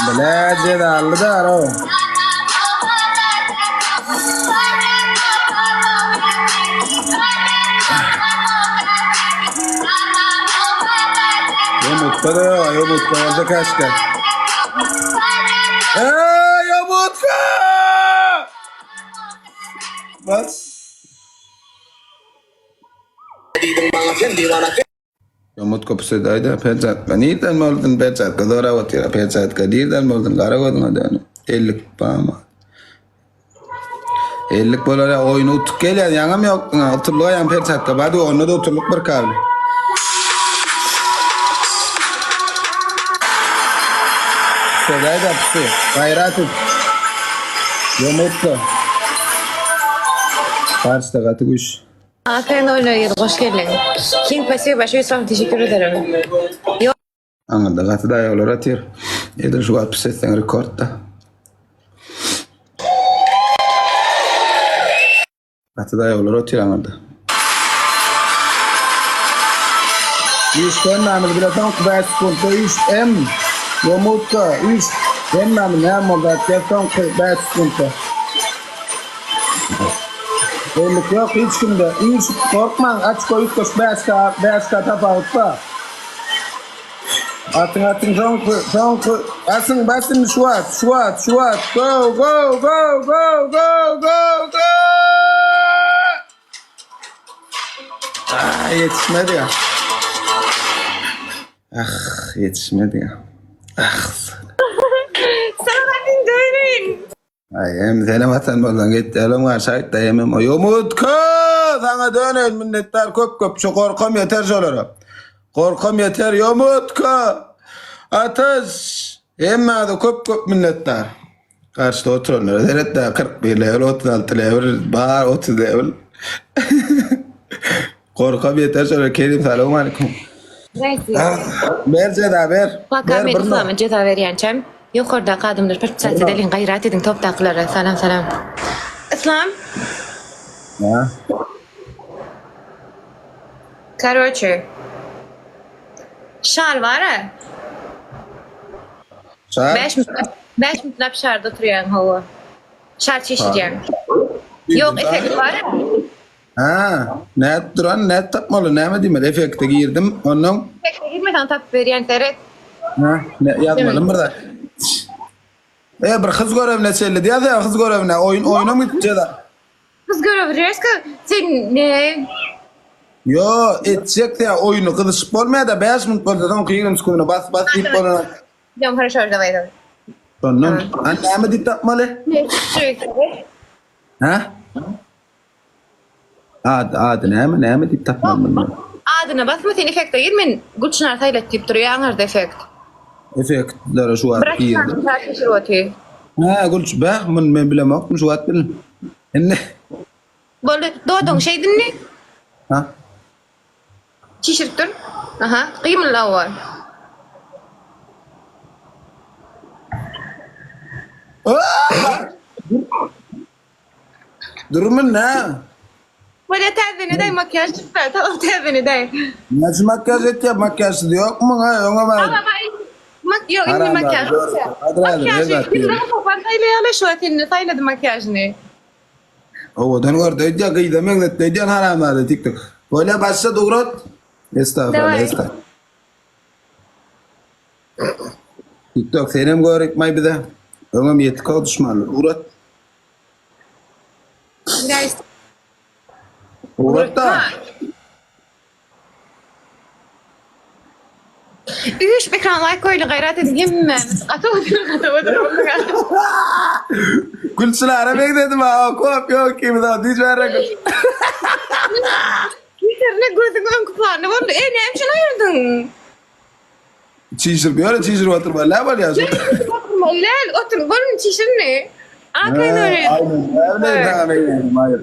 Bile jezaly daro. Yumurta da yok, yumurta olsa keşke. Hey yumurta! Bas. Ýomut köpüsi aýda perçatka nirden boldun perçatka zorap otyr perçatka nirden boldun gara gözüňe dönüp ellik bama ellik bolar ya oýny utup gelýän ýaňam ýokduň ha uturlyga ýaň perçatka bardy onda da uturlyk bir kabli Söz aýda pisi gaýrat et Ýomutda Garşyda gaty güýç Aferin oýnaýyz hoş geldiň. King spasibo большое Islam teşekkür ederim. Ýok Aňyrda gaty daýawlar otyr. Edil şu wagt pis etseň rekordda. Gaty daýawlar otyr aňyrda. Üç hemmämiz bile soňky 5 sekuntda 3 M Ýomutka 3 hemmämiz näme boldy aýtýar soňky 5 sekuntda. Bellik ýok hiç kimde. Üç gorkmaň açko üýtgeş 5K 5K tapawut bar. Atyň atyň soňky soňky basyň basyn şu wagt şu wagt şu wagt go go go go go go go Ah ýetişmedi ya. Ah ýetişmedi ya. Ah. Sana döneýin. Ay hem senem atan bolsaň git elem garşy aýtda hemem Ýomutka saňa döneýin minnetdar köp köp şu gorkam ýeter şolara. Gorkam ýeter Ýomutka. Ataş hemmäňize köp köp minnetdar. Garşyda oturanlara seret da 41 level 36 level bar 30 level. Gorkam ýeter şolara Kerim salam aleyküm. Ber jeza ber. Paka Ber men bir Islama jeza berýänçäm ýokardaky adamlar podpisat edeliň gaýrat ediň topdakylara salam salam. Islam. Ha. Karoçe. Şar bar-a. Şar? 5 minut 5 minutlap şarda oturýaň hawa. Şar çişirýäň. Ýok efekt bar-a. Ha, nädip duran, nädip tapmaly, näme diýmeli? Efekte girdim, ondan Efekte girmeseň tapyp berýän seret. Ha, ne ýazmalym bir zat. E bir hyz görevine çelli diýýär ya, hyz görevine oýun oýunam gitip jeza. Hyz görevi reska sen ne? Yo, etjek ya oýunu gyzyşyp bolmaýar da 5 minut bolsa soňky 20 sekunyna bas bas diýip bolan. Ýom хорошо давай давай. Şondan, ha näme diýip tapmaly? Ne şu Ha? Ady, ady näme, näme diýip tapmaly muny? Adyna basma sen efekte gir men Gülçynar saýlat diýip durýar aňyrda efekt. Efektlere şu wagt Bırak girdim. sen şaşyr oty. Ha, Gülç, bäh, muny men bilemokdym, şu wagt bildim. Indi, Boldy, doduň şeýdinmi? ha? Çişirip dur. Aha, gymylla owal. Durmun nä? Bolýa täzeden edäý makiýaž çyksa, tamam täzeden edäý. Näçe makiýaž etýär, makiýažsyz ýokmy muňa, öňe bar. Tamam aý. Mak ýok indi makiýaž. Makiýažy kim saýlaýaly şu wagt indi saýlady makiýažyny. Owadan gördi öýdýär, gyza meňzetdi öýdýän haramzada TikTok. Bolýa başla dugrat. Estagfurullah, estagfurullah. TikTok senem görükmaý bize. Öňem ýetik o duşmanlar. Ugrat. Ugrat da. Üýşüp ekran laýk goýuň gaýrat ediň hemmämiz. Gaty otur gaty otur. Gülçülara meňzedim ha, kop ýok ikimiz ha, diýjärek. Ýeterine gözüň öňki plany boldy. E näme üçin aýyrdyň? Çişirip ýöre çişirip oturmaly näme bolýar şu? Oturmaly däl, otur, bolun çişirni. Akay Nuri. Aynen. Öyle sana meňzedim, hayır.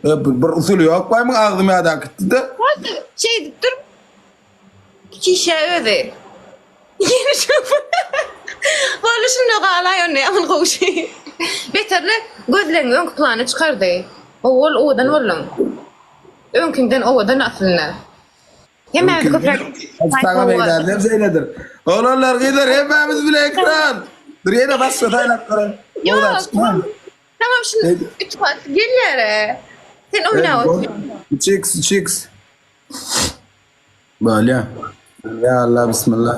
E, Bir, bir usul yok baymyň agzym ýada gitdi de. Nasıl şey dur. Kişe özi. Yeni şu. Boldy şunda galay ony aman gowşy. Beterli gözleň öňki plany çykardy. Owal owadan bolduň. Öňkiňden owadan aslynda. Hemmämiz köpräk Saňa meňzärler şeýledir. Oglanlar gyzlar hemmämiz bile ekran. Dur ýene başga saýlap görün. Ýok. Tamam şunu üç kat gel ýere. Sen oýna otur. 3x 3x. Böyle. Ya Allah bismillah.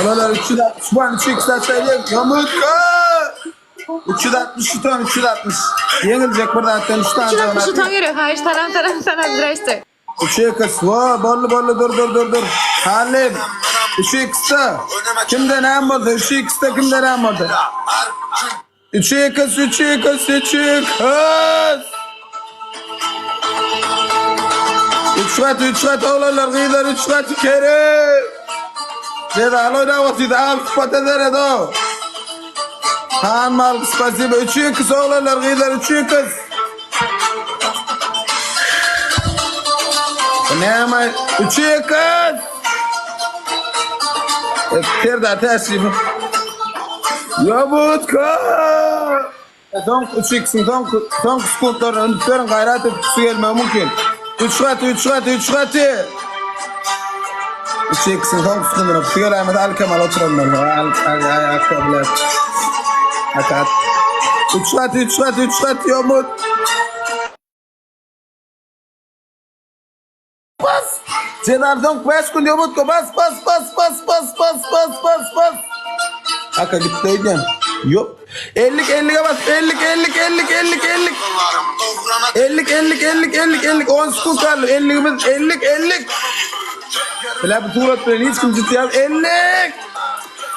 Oglanlar 360 puan 3x açaýlyk. Ýomutga. 360 tutan 360. Ýeňiljek bir zatdan 3 tane. 360 tutan gerek. Haýyş salam salam salam zdraste. 3x va bolly bolly dur dur dur dur. Halim 3x'te kimde näme boldy? 3x'te kimde näme boldy? 3x 3x 3x. 3 gat 3 gat oglanlar gyzlar 3 gat kere. Cezaly oýnap otyrdy. Al spata seret o. Han mal spasibo 3x oglanlar gyzlar 3x. Näme 3x. Serdar täşli. Ýabutka. Soň 3x-iň soň soň sekuntlaryny üns beriň gaýrat edip su gelmegi mümkin. 3 gaty 3 gaty 3 gaty. 3x-iň soň sekuntlaryny su geläýmese al kemal oturanlar. Al al al al Akat. 3 gaty 3 gaty 3 gaty ýomut. Bas! Jenar soň 5 gün ýomutga bas bas bas bas bas bas bas bas bas. Aka gitdi öýden. Ýok. 50 50 bas 50 50 50 50 50. 50 50 50 50 50 10 sekund galdy. 50-imiz 50 50. Bile bu surat bilen hiç kim ciddi al 50.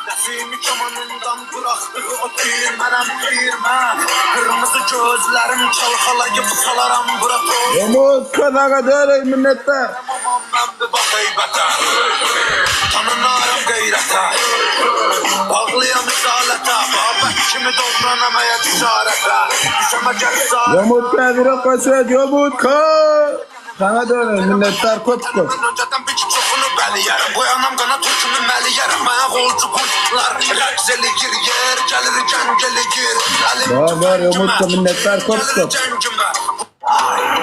Nesimi çamanından bıraktığı o değirmenem değirmen Kırmızı gözlerim çalkalayıp salaram bırak o Umut kazaga döre minnettar. Aman ben bir bak heybete Tanınarım gayrete Bağlıyam izalete Babet kimi davranamaya cesarete Düşeme cesarete Umut kadirok kaçıyor. Umut ka. Sana döre minnettar köp köp. Önceden bir çokunu beli yerim Koyanam kana türkünü meli yerim Mənə qolcu qurtlar Rəqs eləyir yer Gəlir cəng eləyir Əlim Var, var, tüfəngimə, Umut da minnettar köp Gəlir köp. cəngimə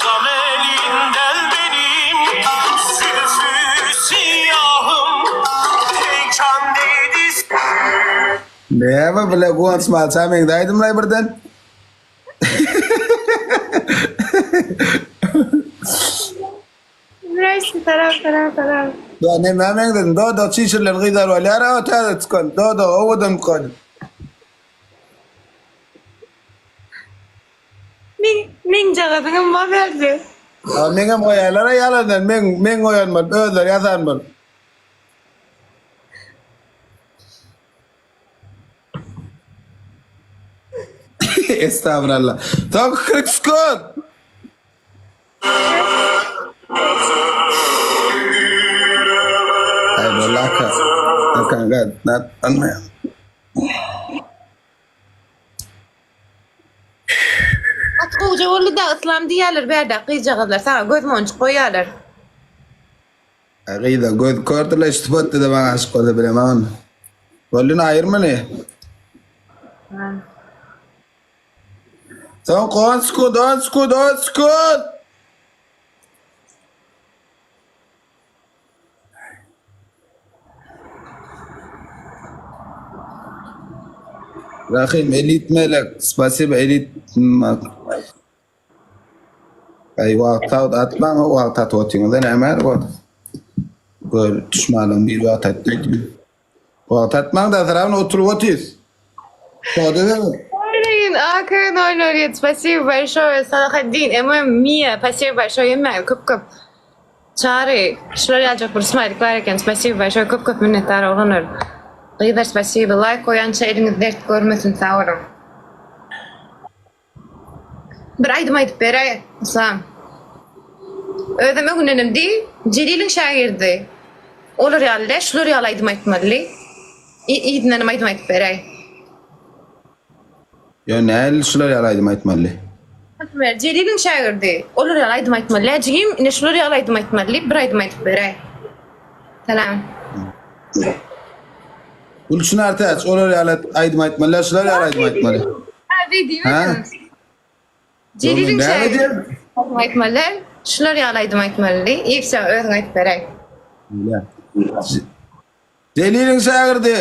Gam elinden benim Zülfü siyahım Peykan dedi Näme bile guwanç malça men daýdym lay birden. Zdraste salam salam salam. Ya ne men dedim. Do do çişirler gyzar bolýar o täze çykan. Do do owadan kon. Men men jagadyňam bar berdi. Ya meňem goýarlar ýalandan men men goýan bol, özleri ýazan bol. Estağfurullah. Tam 40 sekund. Ay bolaka. Akan gad nat anmayan. At gowja boldy da yslam diýerler bärde gyzjagazlar sana göz monjuk goýarlar. Gyza göz kördüler sıfatdy da bana aşyk bolsa bilemem onu. Bollun aýyrma ne? Son 10 sekund, 10 sekund, 10 sekund. Rahim elit melek. Spasibo elit. Ay wagt atmaň, o wagt atyp otyňyz. Näme wagt? Gör düşmanyň bir wagt atdy. Wagt atmaň da sırawn oturyp otyrys. Soda berin. Блин, а AK 001, спасибо большое. Salahaddin, MM, Mia, спасибо большое. Emme, köp köp. Çary, şular ýaljak bir smaýlik bar eken. Spasibo bolşoý köp köp minnetdar oglanlar. Gyzlar spasibo laýk goýança eliňiz dert görmesin sag boluň. Bir aýdym aýdyp beräý Yslam. Özem öňündenem diý, Jeliliň şägirdi. Olar ýaly däl, şular ýaly aýdym aýtmaly. Yzyndanam aýdym aýdyp beräý. Ýo näl şular ýaly aýdym aýtmaly. Aýdyp Jeliliň şägirdi. Olar ýaly aýdym aýtmaly. Läjigim, ine şular ýaly aýdym aýtmaly diýip bir aýdym aýdyp beräý. Salam. Gülçynar Täç olar ýaly aýdym aýtmaly, şular ýaly aýdym aýtmaly. Ha, beý diýmedim. Jeliliň şägirdi. Aýdym aýtmaly, şular ýaly aýdym aýtmaly diý. Ýegşe özüň aýdyp beräý. Jeliliň şägirdi.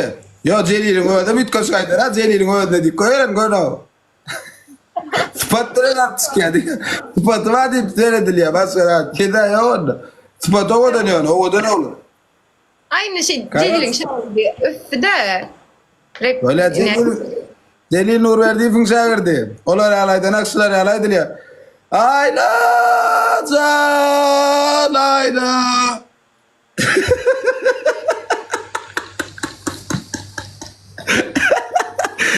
Ýo Jeliliň özem üýtgeşik aýdar ha Jeliliň özüne diýip goýaryn görüň. Sypat bilen alyp çykýar diýip. Sypaty bar diýip seredilýär başga zat keda ýok onda. Sypaty owadan ýöne owadan oglan. Aýny şeý Jeliliň şägirdi ösdi-de. Rep. Öyle Celil, Celil Nurberdiýewiň şägirdi. Olar ýaly aýdanak şular ýaly aýdylýar. Aýla jan aýla.